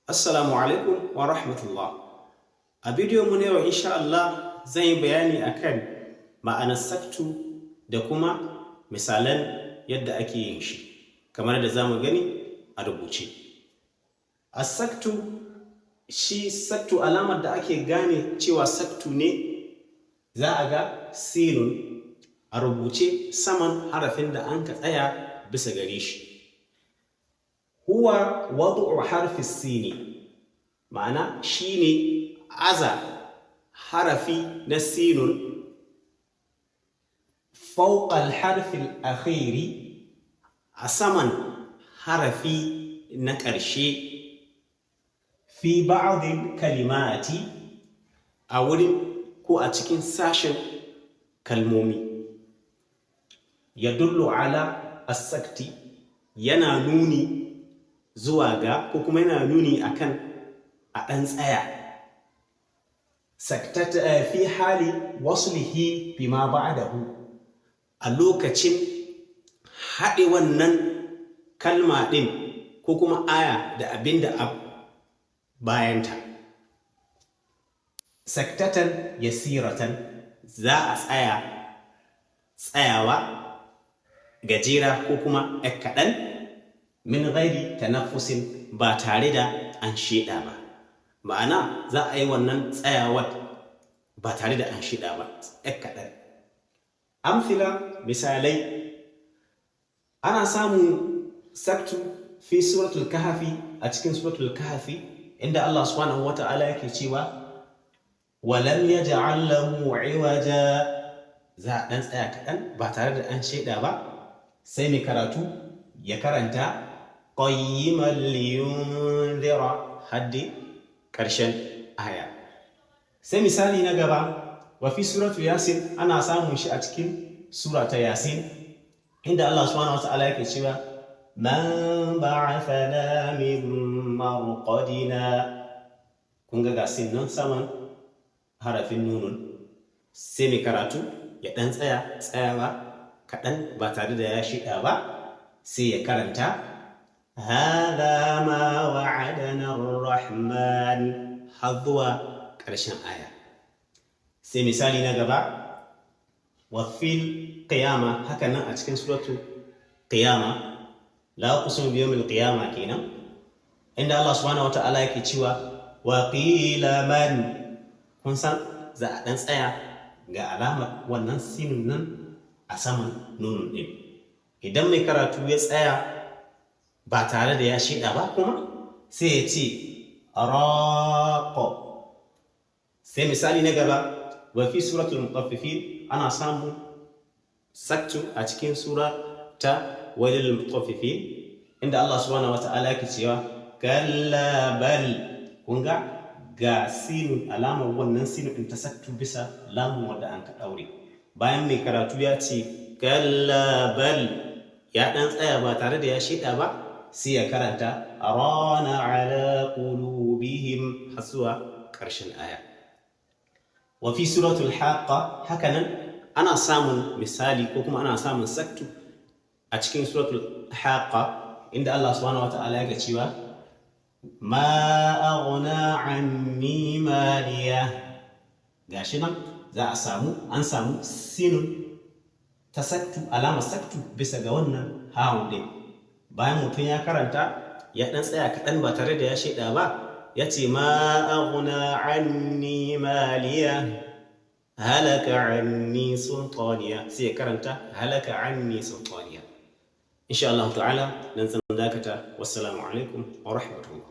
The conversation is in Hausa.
Assalamu alaikum wa rahmatullah. A bidiyon mu na yau, insha Allah, zan yi bayani akan ma'anar saktu da kuma misalan yadda ake yin shi, kamar da za mu gani a rubuce. A saktu, shi saktu, alamar da ake gane cewa saktu ne, za a ga sinun a rubuce saman harafin da an ka tsaya bisa gare shi. Huwa wadu'u harfi sini, ma'ana shine aza harafi na sinun, fawqa al-harfi al-akhiri, a saman harafi na ƙarshe, fi ba'd kalimati, a wurin ko a cikin sashen kalmomi. Yadullu ala as-sakti, yana nuni zuwa ga ko kuma yana nuni akan a ɗan tsaya, saktata, fi hali waslihi bima ba'dahu, a lokacin haɗe wannan kalma ɗin ko kuma aya da abin da a bayanta. Saktatan yasiratan, za a tsaya tsayawa gajera ko kuma ‘yar kaɗan, min ghairi tanaffusin, ba tare da an sheɗa ba. Ma'ana, za a yi wannan tsayawar ba tare da an sheɗa ba, ‘yar kaɗan. Amthila, misalai: ana samun saktu fi suratul Kahfi, a cikin suratul Kahfi, inda Allah subhanahu wa ta'ala yake cewa walam yaj'al lahu iwaja. Za a ɗan tsaya kaɗan ba tare da an sheɗa ba, sai mai karatu ya karanta qayyiman liyunzira haddi ƙarshen aya. Sai misali na gaba, wa fi suratu Yasin, ana samun shi a cikin sura ta Yasin, inda Allah subhanahu wa ta'ala yake cewa man ba'athana min marqadina. Kun ga sin nan saman harafin nunun. Sai mai karatu ya ɗan tsaya tsayawa kaɗan ba tare da ya shiɗa ba, sai ya karanta hadha ma wa'adana ar-rahman har zuwa ƙarshen aya. Sai misali na gaba, wa fil qiyama, haka nan a cikin suratu Qiyama, la uqsimu bi yawmil qiyama kenan, inda Allah subhanahu wata'ala yake cewa wa qila man. Kun san za a dan tsaya, ga alamar wannan sinun nan a saman nunun din. Idan mai karatu ya tsaya ba tare da ya shida ba kuma, sai ya ce raqo. Sai misali na gaba, wa fi suratul Mutaffifin, ana samun saktu a cikin sura ta Wailul Mutaffifin, inda Allah subhanahu wata'ala yake cewa kalla bal. Kun ga ga sinun, alamar wannan sinun din ta saktu bisa lamun wanda an ka daure. Bayan mai karatu ya ce kalla bal, ya dan tsaya ba tare da ya shida ba, sai ya karanta rana ala qulubihim har zuwa ƙarshen aya. Wa fi suratul Haqqa, hakanan ana samun misali ko kuma ana samun saktu a cikin suratul Haqqa, inda Allah subhanahu wata'ala ya ga cewa ma aghna anni maliya. Gashi nan za a samu, an samu sinun ta saktu, alamar saktu bisa ga wannan hawun din. Bayan mutum ya karanta, ya dan tsaya kaɗan ba tare da ya shaida ba, ya ce ma aghna anni maliya halaka anni sultaniya, sai ya karanta halaka anni sultaniya. Insha Allah ta'ala, nan zan dakata. Wassalamu alaikum wa rahmatullah.